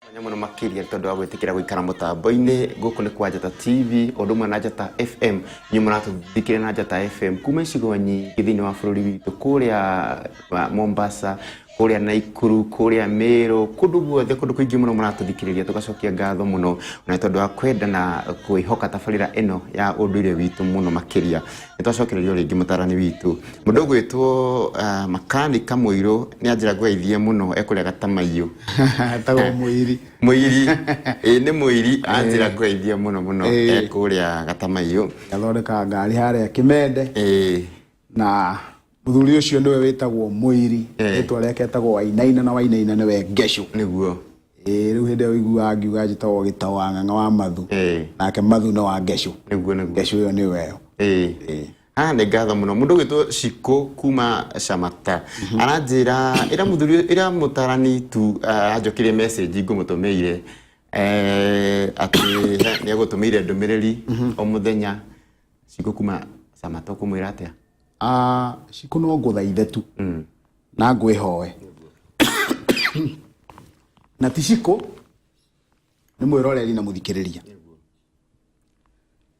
Mwanya mũno makĩria nĩ tondũ wa gwĩtĩkĩra gũikara mũtambo-inĩ. Gũkũ nĩ kwa Njata TV ũndũ ũmwe na Njata FM. Inyuĩ mũratũthikĩrĩria na Njata FM kuma icigo nyingĩ thĩinĩ wa bũrũri witũ, kũrĩa Mombasa, kũrĩa Naikuru, kũrĩa Meru, kũndũ guothe, kũndũ kũingĩ mũno mũratũthikĩrĩria. Tũgacokia ngatho mũno na tondũ wa kwenda na kwĩhoka tabarĩra ĩno ya ũndũire witũ mũno makĩria. Nĩ twacokererio rĩngĩ mũtarani witũ mũndũ ũgwĩtwo makanika Mũirũ nĩ anjĩra ngũgeithie mũno, ekũrĩa Gatamaiyu. Etagwo Mũiri. Mũiri, ĩĩ nĩ Mũiri, anjĩra ngũgeithie mũno mũno, ekũrĩa Gatamaiyu. Athondekaga ngari harĩa Kĩmende. Na mũthuri ũcio nĩwe wĩtagwo Mũiri. Rĩtwa rĩake etagwo Wainaina na Wainaina nĩwe Ngecũ. Ĩĩ rĩu hĩndĩ ĩyo ũiguaga ngiuga njĩtagwo Gĩtaũ wa Ng'ang'a wa Mathu. Nake Mathu nĩ wa Ngecũ. Nĩguo nĩguo. Ngecũ ĩyo nĩwe ĩyo. Haha nĩ ngatho mũno. Mũndũ ũgwĩtwo Cikũ kuma Camata aranjĩra ĩra mũthuri, ĩra mũtarani tu anjokerie message ngũmũtũmĩire, atĩ nĩ egũtũmĩire ndũmĩrĩri o mũthenya. Cikũ kuma Camata, ũkũmwĩra atĩa? Cikũ no ngũthaithe tu na ngwĩhoe na ti Cikũ, nĩ mwĩroreri na mũthikĩrĩria.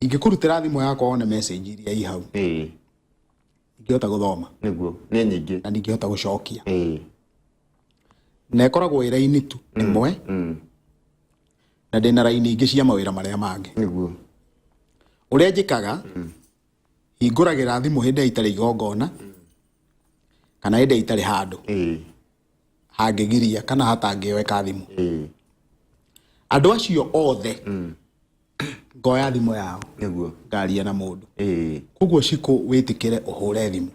Ingĩkũrutĩra thimũ yakwa wone message iria i hau, ingĩhota gũthoma. Nĩguo, nĩ nyingĩ. Na ndingĩhota gũcokia. Na ĩkoragwo ĩ raini tu ĩmwe, na ndĩna raini ingĩ cia mawĩra marĩa mangĩ. Ũrĩa njĩkaga, hingũragĩra thimũ hĩndĩ ĩrĩa itarĩ igongona kana hĩndĩ ĩrĩa itarĩ handũ hangĩgiria kana hatangĩoeka thimũ. Andũ acio othe ngoya thimũ yao, ngaria na mũndũ. Koguo Cikũ, wĩtĩkĩre ũhũre thimũ.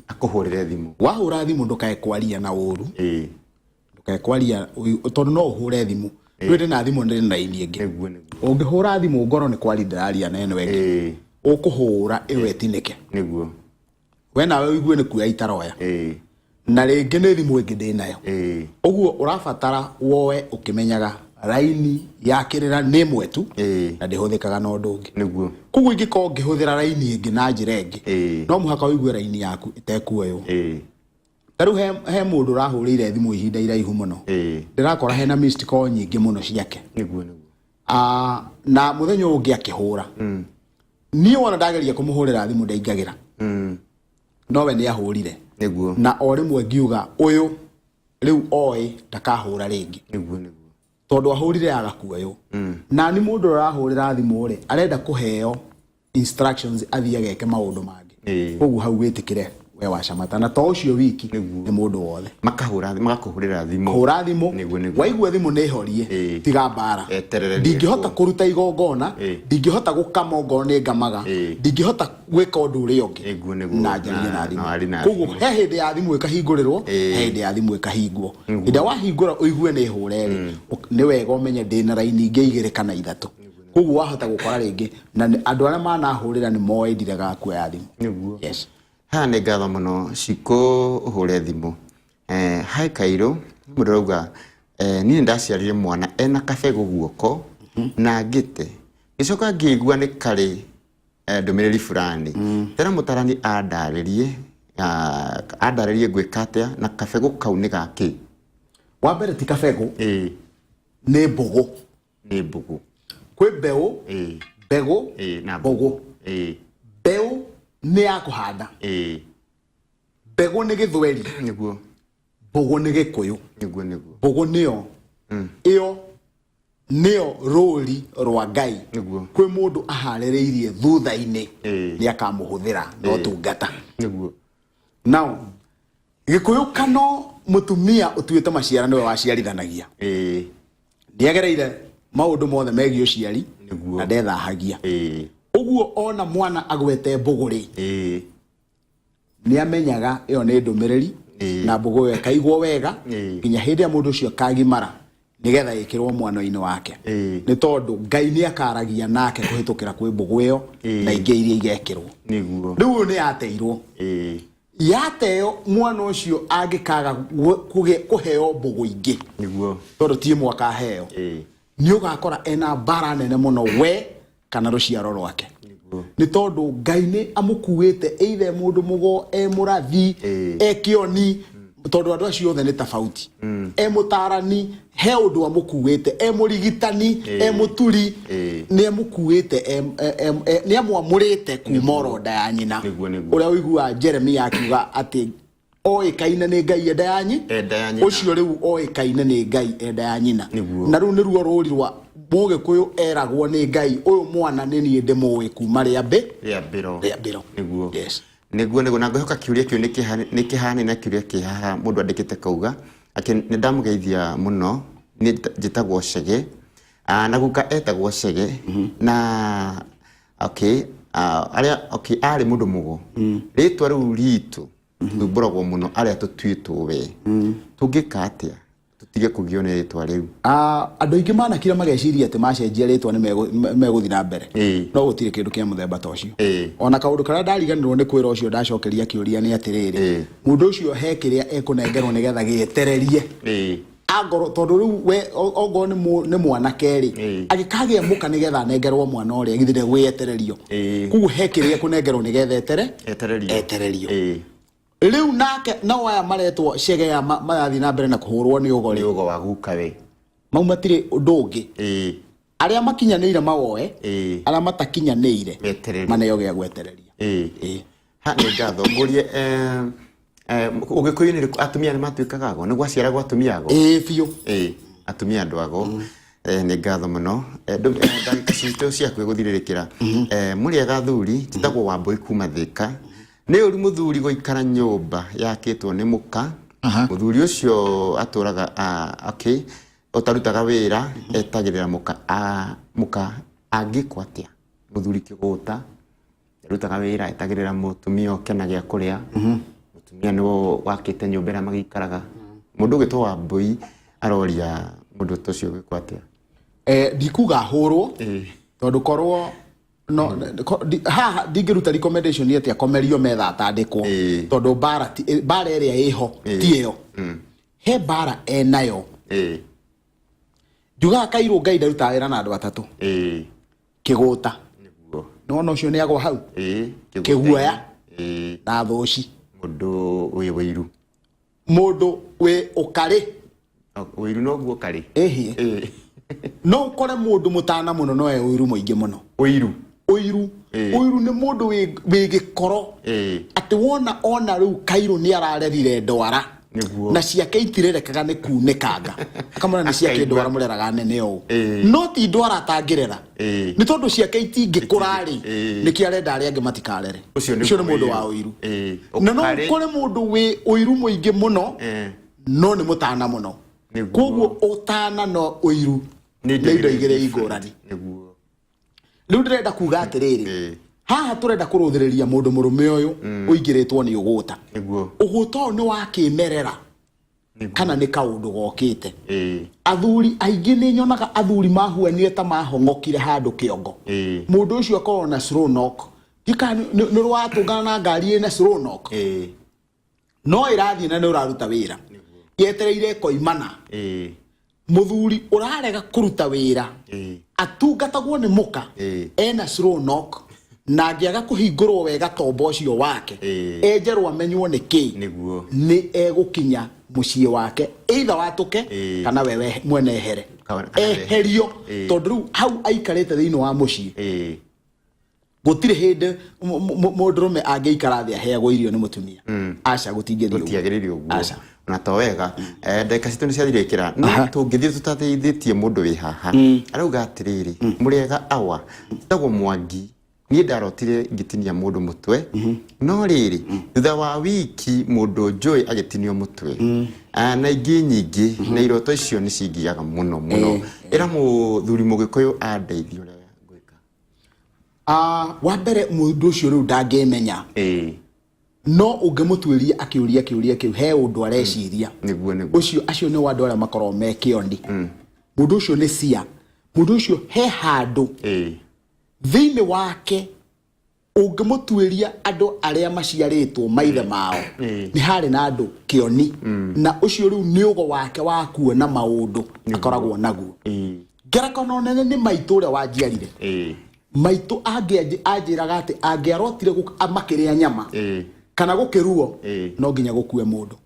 Akũhũrĩre thimũ. Wahũra thimũ ndũkae kwaria na ũru, ndũkae kwaria tondũ no ũhũre thimũ. Rĩu ndĩ na thimũ, ndĩ na raini ĩngĩ. Nĩguo nĩguo. Ũngĩhũra thimũ ngoro nĩ kwaria ndĩraria na ĩno ĩngĩ, ũkũhũra ĩyo ĩtinĩke. We nawe ũigue nĩ kuoya itaroya. Na rĩngĩ nĩ thimũ ĩngĩ ndĩ nayo. Ũguo ũrabatara woe ũkĩmenyaga raini ya kĩrĩra nĩ ĩmwe tu, na ndĩhũthĩkaga na ũndũ ũngĩ. Koguo ingĩkorwo ngĩhũthĩra raini ĩngĩ na njĩra ĩngĩ, no mũhaka ũigue raini yaku ĩtekuoywo. Ta rĩu he mũndũ ũrahũrĩire thimũ ihinda iraihu mũno, ndĩrakora hena missed call nyingĩ mũno ciake. Nĩguo nĩguo. Na mũthenya ũyũ ũngĩ akĩhũra, niĩ wona ndageria kũmũhũrĩra thimũ ndaingagĩra, nowe nĩ ahũrire. Na o rĩmwe ngiuga ũyũ rĩu oĩ ndakahũra rĩngĩ. Nĩguo nĩguo. Tondũ ahũrire aga kuoywo. Na ni mũndũ ũrĩa ũrahũrĩra thimũ rĩ, arenda kũheo instructions athiĩ ageke maũndũ mangĩ. Koguo hau wĩtĩkĩre we wa Camata, na to ũcio wiki, nĩ mũndũ wothe. Makahũra, magakũhũrĩra thimũ. Hũra thimũ. Nĩguo nĩguo. Waigua thimũ nĩ horie, tiga mbara. Eterere. Ndingĩhota nĩekwo. Kũruta igongona, ndingĩhota gũkama ongorwo nĩ ngamaga, ndingĩhota gwĩka ũndũ ũrĩa ũngĩ Nĩguo nĩguo. Na njarie na Na thimũ. warie na Koguo thimũ. he hĩndĩ ya thimũ ĩkahingũrĩrwo, he hĩndĩ ya thimũ ĩkahingwo. Hĩndĩ ĩrĩa wahingũra ũigue nĩ hũre rĩ, nĩ wega ũmenye ndĩna raini ingĩ igĩrĩ kana ithatũ. Koguo wahota gũkora rĩngĩ na andũ arĩa manahũrĩra nĩ moĩ ndiregaga kuoya thimũ. Yes. Haha nĩ ngatho mũno Cikũ, ũhũre thimũ. Hi Kairũ, mũndũ arauga niĩ nĩ ndaciarire mwana ena kabegũ guoko na ngĩte, ngĩcoka ngĩigua nĩ karĩ ndũmĩrĩri fulani. Tera mũtarani andarĩrie, andarĩrie ngwĩka atĩa na kabegũ kau nĩ gakĩ? Wa mbere ti kabegũ, nĩ mbũgũ. Nĩ mbũgũ. Kwĩ mbeũ, mbegũ, na mbũgũ. Mbeũ nĩ ya kũhanda. Mbegũ nĩ gĩthweri. Mbũgũ nĩ gĩkũyũ. Nĩguo nĩguo. Mbũgũ nĩyo ĩyo nĩyo rũri rwa Ngai. Kwĩ mũndũ aharĩrĩirie thutha-inĩ nĩ akamũhũthĩra na ũtungata. Now gĩkũyũ kano mũtumia ũtuĩte maciara nĩwe waciarithanagia. Nĩ agereire maũndũ mothe megiĩ ũciari na ndethahagia. Ũguo ona mwana agwete mbũgũ rĩ, nĩ amenyaga ĩyo nĩ ndũmĩrĩri, na mbũgũ ĩyo ĩkaigwo wega nginya hĩndĩ ĩrĩa mũndũ ũcio akagimara nĩgetha ĩkĩrwo mwana-inĩ wake, nĩ tondũ Ngai nĩ akaragia nake kũhĩtũkĩra kwĩ mbũgũ ĩyo na ingĩ iria igekĩrwo. Rĩu ũyũ nĩ yateirwo, yateo mwana ũcio angĩkaga kũheo mbũgũ ingĩ, tondũ ti ĩmwe akaheo, nĩ ũgakora ena mbara nene mũno we kana rũciaro rwake, nĩ tondũ Ngai nĩ amũkuĩte either mũndũ mũgo, e mũrathi, e kĩoni. Tondũ andũ acio othe nĩ tofauti. E mũtarani he ũndũ amũkuĩte, e mũrigitani, e mũturi, nĩ amũkuĩte, nĩ amwamũrĩte kuma oro nda ya nyina. Nĩguo, nĩguo. Ũrĩa ũiguaga Jeremia akiuga atĩ oĩkaine nĩ Ngai enda ya nyi Enda ya nyina. Ũcio rĩu oĩkaine nĩ Ngai enda ya nyina. Nĩguo. Na rĩu nĩruo rũri rwa Mũgĩkũyũ, eragwo nĩ Ngai, ũyũ mwana nĩ niĩ ndĩmũĩ kuma rĩa Rĩambĩro. Rĩambĩro. Nĩguo. Yes. Nĩguo, na ngwĩhoka kĩũria kĩu nĩ kĩhanaine na kĩũria kĩ haha. Mũndũ andĩkĩte kauga atĩ nĩ ndamũgeithia mũno, niĩ njĩtagwo Chege. Ah, na guka etagwo Chege na okay, ah, arĩa okay, arĩ mũndũ mũgo. Rĩtwa rĩu ritũ thumbũragwo mũno arĩa tũtuĩtwo we. Tũngĩka atĩa tũtige kũgio nĩ rĩtwa rĩu? Ah, andũ aingĩ manakira mageciria atĩ macenjia rĩtwa nĩ megũthiĩ na mbere. No gũtirĩ kĩndũ kĩa mũthemba ta ũcio. Ona kaũndũ karĩa ndariganĩrwo nĩ kwĩra ũcio ndacokeria kĩũria nĩ atĩrĩrĩ, mũndũ ũcio he kĩrĩa ekũnengerwo nĩgetha gĩetererie angorwo, tondũ rĩu we ongorwo nĩ mwanake rĩ, agĩkagĩa mũka nĩgetha anengerwo mwana ũrĩa githĩ ndegwĩetererio? Koguo he kĩrĩa ekũnengerwo nĩgetha etere Etererio. Etererio. Rĩu nake nao aya maretwo Chege ya marathiĩ na mbere na kũhũrwo nĩ ũgo Nĩ rĩ, ũgo wa guka we. Mau matirĩ ũndũ ũngĩ. Arĩa makinyanĩire mawoe, arĩa matakinyanĩire Metererie. Maneo gĩa gwetereria. Ha, nĩ ngatho. Ngũrie, ũgĩkũyũ-inĩ atumia nĩ matuĩkaga ago? Nĩ gwaciaragwo atumia ago? Ĩĩ, biũ. Ĩĩ, atumia andũ ago. Nĩ ngatho mũno. Ndagĩka citũ ciakuhĩ gũthirĩrĩkĩra. Mũrĩega athuri, njĩtagwo Wambũi kuma Thĩka. Nĩ ũru mũthuri gũikara nyũmba yakĩtwo nĩ mũka? Mũthuri ũcio atũraga, ah, okay, ũtarutaga wĩra, etagĩrĩra mũka, ah, mũka angĩkwo atĩa? Mũthuri kĩgũta arutaga wĩra, etagĩrĩra mũtumia oke na gĩa kũrĩa. Mũtumia nĩwe wakĩte nyũmba ĩrĩa magĩikaraga. Mũndũ ũgĩtwo Wambũi aroria mũndũ ta ũcio gwĩkwo atĩa? Ndikuga hũrwo, tondũ korwo no haha ndingĩruta recommendation atĩ akomerio metha atandĩkwo, tondũ mbara mbara ĩrĩa ĩho ti ĩyo. He mbara enayo. Njugaga kairũ Ngai ndarutaga wĩra na andũ atatũ. Kĩgũta, nĩwona ũcio nĩ agwa hau, kĩguoya na thũci. Mũndũ wĩ wĩiru. Mũndũ wĩ ũkarĩ. Ũiru noguo karĩ. Ĩhĩ. No ũkore mũndũ mũtana mũno no e ũiru mũingĩ mũno. Ũiru. Ũiru. Ũiru nĩ mũndũ wĩ gĩkoro, atĩ wona ona rĩu kairũ nĩ ararerire ndwara na ciake itirerekaga nĩ kunĩkanga, akamona nĩ ciake. Akaigua. Ndwara mũreraga nene ũũ, no ti ndwara atangĩrera, nĩ tondũ ciake itingĩkũra rĩ, nĩkĩo arenda arĩa angĩ matikarere. Ũcio nĩ Ũcio nĩ mũndũ ũiru. wa ũiru. Na no Ũkarĩ. ũkore mũndũ wĩ ũiru mũingĩ mũno, no nĩ mũtana mũno. Koguo ũtana no ũiru nĩ indo igĩrĩ ngũrani. Rĩu ndĩrenda kuga atĩrĩrĩ, haha tũrenda kũrũthĩrĩria mũndũ mũrũme ũyũ ũingĩrĩtwo nĩ ũgũta. Ũgũta ũyũ nĩ wa kĩmerera kana nĩ kaũndũ gokĩte? Athuri aingĩ nĩ nyonaga athuri mahuanire ta mahong'okire handũ kĩongo. Mũndũ ũcio akorwo na slow knock. Ndika nĩ rwatũngana na ngari ĩna slow knock, no ĩrathiĩ na nĩ ũraruta wĩra, yetereire ĩkoimana. Mũthuri ũrarega kũruta wĩra, atungatagwo nĩ mũka, ena slow knock, na angĩaga kũhingũrwo wega tombo ũcio wake, enjerwo amenywo nĩ kĩ, nĩ egũkinya mũciĩ wake either watũke kana wewe mwene ehere. Kana eherio. Tondũ rĩu hau aikarĩte thĩinĩ wa mũciĩ, gũtirĩ hĩndĩ mũndũrũme angĩikara thĩ aheagwo irio nĩ mũtumia. Aca, gũtingĩthiĩ ũguo. Gũtiagĩrĩire ũguo. Aca. Ona to wega. Ndagĩka citũ nĩ ciathirĩkĩra, no tũngĩthiĩ tũtateithĩtie mũndũ wĩ haha arauga atĩrĩrĩ, mũrĩega awa, njĩtagwo Mwangi, niĩ ndarotire ngĩtinia mũndũ mũtwe, no rĩrĩ, thutha wa wiki mũndũ njũĩ agĩtinio mũtwe. Ah, na ingĩ nyingĩ, na iroto icio nĩ cingiaga mũno mũno. Ĩra mũthuri Mũgĩkũyũ andeithie ũrĩa ngwĩka. Ah, wa mbere mũndũ ũcio rĩu ndangĩmenya, no ũngĩmũtuĩria akĩũria kĩũria kĩu, he ũndũ areciria. nĩguo nĩguo Ũcio, acio nĩ andũ arĩa makoragwo me kĩoni. Mũndũ ũcio nĩ cia mũndũ ũcio he handũ thĩinĩ wake ũngĩmũtuĩria andũ arĩa maciarĩtwo maithe mao, nĩ harĩ na andũ kĩoni, na ũcio rĩu nĩ ũgo wake wa kuona maũndũ akoragwo naguo. Ngerekano nene nĩ maitũ ũrĩa wanjiarire. Maitũ anjĩraga atĩ angĩarotire makĩrĩa nyama kana gũkĩruo, no nginya gũkue mũndũ.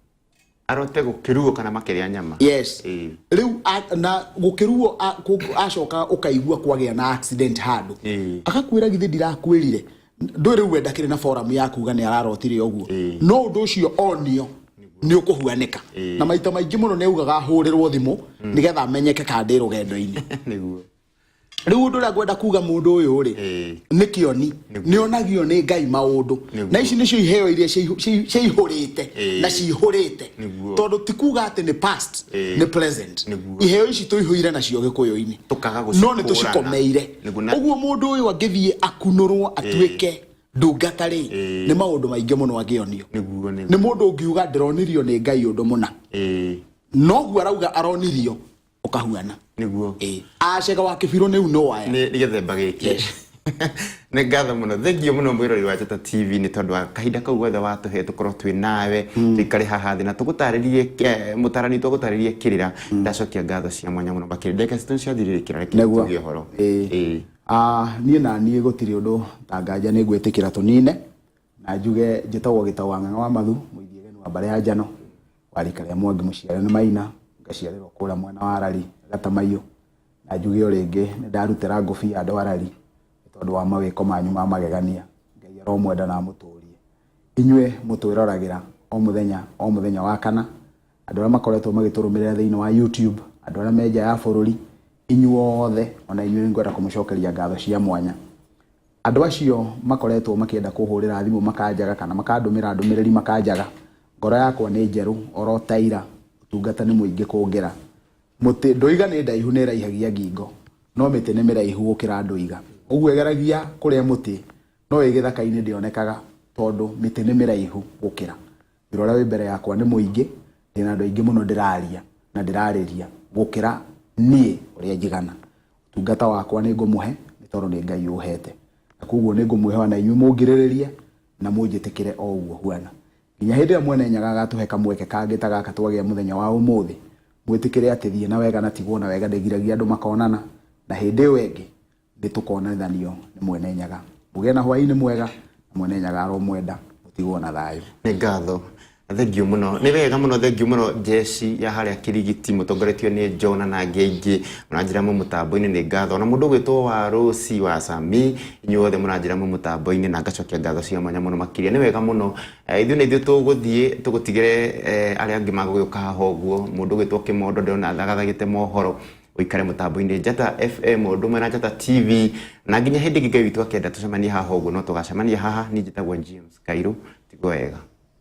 Arote gũkĩruo kana makĩrĩa nyama. Yes. Rĩu na gũkĩruo acoka ũkaigua kwagĩa na accident handũ. Agakwĩra githĩ ndirakwĩrire. Ndũĩ rĩu we ndakĩrĩ na forum ya kuga nĩ ararotire ũguo. No ũndũ ũcio onio nĩ ũkũhuanĩka. Na maita maingĩ mũno nĩ augaga ahũrĩrwo thimũ nĩgetha amenyeke kana ndĩ rũgendo-inĩ. Nĩguo. Rĩu ũndũ ũrĩa ngwenda kuga mũndũ ũyũ rĩ, nĩ kĩoni, nĩ onagio nĩ Ngai maũndũ. Na ici nĩcio iheo iria ciihũrĩte na cihũrĩte. Tondũ ti kuga atĩ nĩ past, nĩ present. Iheo ici tũihũire nacio Gĩkũyũ-inĩ. Tũkaga No nĩ tũcikomeire. Ũguo mũndũ ũyũ angĩthiĩ akunũrwo atuĩke ndungata rĩ, nĩ maũndũ maingĩ mũno angĩonio. Nĩ mũndũ ũngiuga ndĩronirio nĩ Ngai ũndũ mũna. Noguo arauga aronirio ũkahuana. Nĩguo. Acega wa kĩbirũ nĩ uno aya. Nĩ gĩthemba gĩkĩ. Yes. Nĩ ngatho mũno, thengio mũno mwĩrori wa Njata TV nĩ tondũ wa kahinda kau gothe watũhe tũkorwo twĩ nawe, tũikare haha thĩ na tũgũtarĩrie, mũtarani witũ agũtarĩrie kĩrĩra. Ndacokia ngatho cia mwanya mũno makĩria. Ndagĩka citũ nĩ ciathirĩrĩkĩra, reke tuge ũhoro. Niĩ na niĩ gũtirĩ ũndũ ta nganja nĩ ngwĩtĩkĩra tũnine na njuge njĩtagwo Gĩtaũ wa Ng'ang'a wa Mathu, mũithiĩgeni wa mbarĩ ya Njano, wa rika rĩa Mwangi mũciare nĩ Maina, ngaciarĩrwo kũrĩa mwena wa Arari Gatamaiyũ, na njuge o rĩngĩ nĩ ndarutĩra ngũbia andũ Arari nĩ tondũ wa mawĩko manyu ma magegania. Ngai aromwenda na amũtũrie. Inyuĩ mũtwĩroragĩra o mũthenya o mũthenya wa kana, andũ arĩa makoretwo magĩtũrũmĩrĩra thĩinĩ wa YouTube, andũ arĩa me nja ya bũrũri, inyuothe ona inyuĩ nĩ ngwenda kũmũcokeria ngatho cia mwanya. Andũ acio makoretwo makĩenda kũhũrĩra thimũ makanjaga kana makandũmĩra ndũmĩrĩri makanjaga, ngoro yakwa nĩ njerũ oro ta ira, ũtungata nĩ mũingĩ kũngĩra. Mũtĩ ndũiga nĩ ndaihu nĩ ĩraihagia ngingo, no mĩtĩ nĩ mĩraihu gũkĩra ndũiga. Ũguo ĩgeragia kũrĩa mũtĩ, no ĩ gĩthaka-inĩ ndĩonekaga tondũ mĩtĩ nĩ mĩraihu gũkĩra. Wĩra ũrĩa wĩ mbere yakwa nĩ mũingĩ, ndĩna andũ aingĩ mũno ndĩraria na ndĩrarĩria gũkĩra niĩ ũrĩa njigana. Ũtungata wakwa nĩ ngũmũhe nĩ tondũ nĩ Ngai ũhete. Na koguo nĩ ngũmwĩhoya na inyuĩ mũngirĩrĩrie na mũnjĩtĩkĩre o ũguo huana. Nginya hĩndĩ ĩrĩa Mwene Nyaga agatũhe kamweke kangĩ ta gaka twagĩa mũthenya wa ũmũthĩ, mwĩtĩkĩre atĩ thiĩ na wega na tigwo na wega ndĩgiragia andũ makonana, na hĩndĩ ĩyo ĩngĩ nĩ tũkonithanio nĩ Mwene Nyaga. Mũgĩe na hwaĩ-inĩ mwega, na Mwene Nyaga aromwenda, mũtigwo na thayũ. Nĩ ngatho. Thengio mũno. Nĩ wega mũno, thengio mũno jeshi ya harĩa Kirigiti mũtongoretio nĩ Jona na angĩ aingĩ mũranjĩra mwĩ mũtambo-inĩ, nĩ ngatho. Na mũndũ ũgwĩtwo wa Rũci wa Sami, inyuothe mũranjĩra mwĩ mũtambo-inĩ na ngacokia ngatho cia mwanya mũno makĩria. Nĩ wega mũno. Ithuĩ nĩ ithuĩ tũgũthiĩ tũgũtigĩre arĩa angĩ magũgĩũka haha ũguo. Mũndũ ũgwĩtwo Kĩmondo ndĩrona athagathagĩte mohoro. Ũikare mũtambo-inĩ Njata FM ũndũ ũmwe na Njata TV, na nginya hĩndĩ ĩngĩ Ngai witũ akenda tũcemanie haha ũguo, no tũgacemania haha. Niĩ njĩtagwo James Kairũ, tigwo wega.